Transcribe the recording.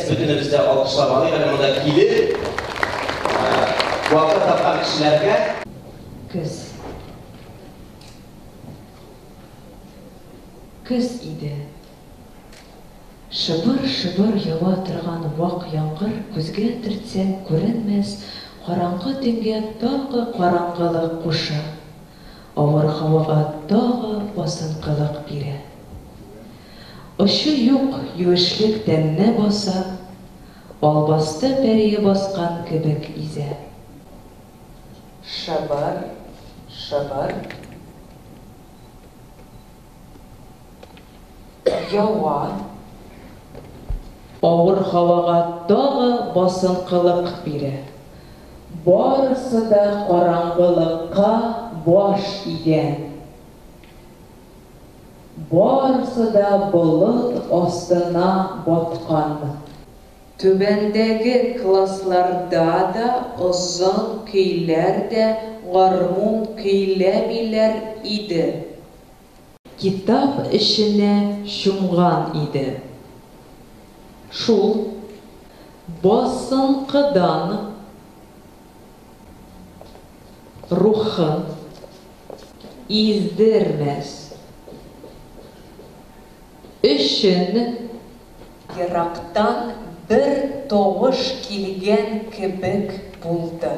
Әйдәгез, бөтенебез дә алкышлап алыйк әле монда килеп, вакыт тапкан кешеләргә. Көз. Көз иде. Шыбыр-шыбыр ява торган вак яңгыр күзгә төртсәң күренмәс караңгы төнгә тагы караңгылык куша, авыр һавага тагы басынкылык бирә. Очы юк юешлек тәнне баса, албасты пәрие баскан кебек изә. Шыбыр, шыбыр. Ява. Авыр һавага тагы басынкылык бирә. Барысы да караңгылыкка баш игән. Барысы да болыт астына баткан. Түбәндәге классларда да озын көйләр дә гармун көйләмиләр иде. Китап эшенә чумган иде. Шул басынкыдан рухын издермәс өчен. Ерактан бер тавыш килгән кебек булды.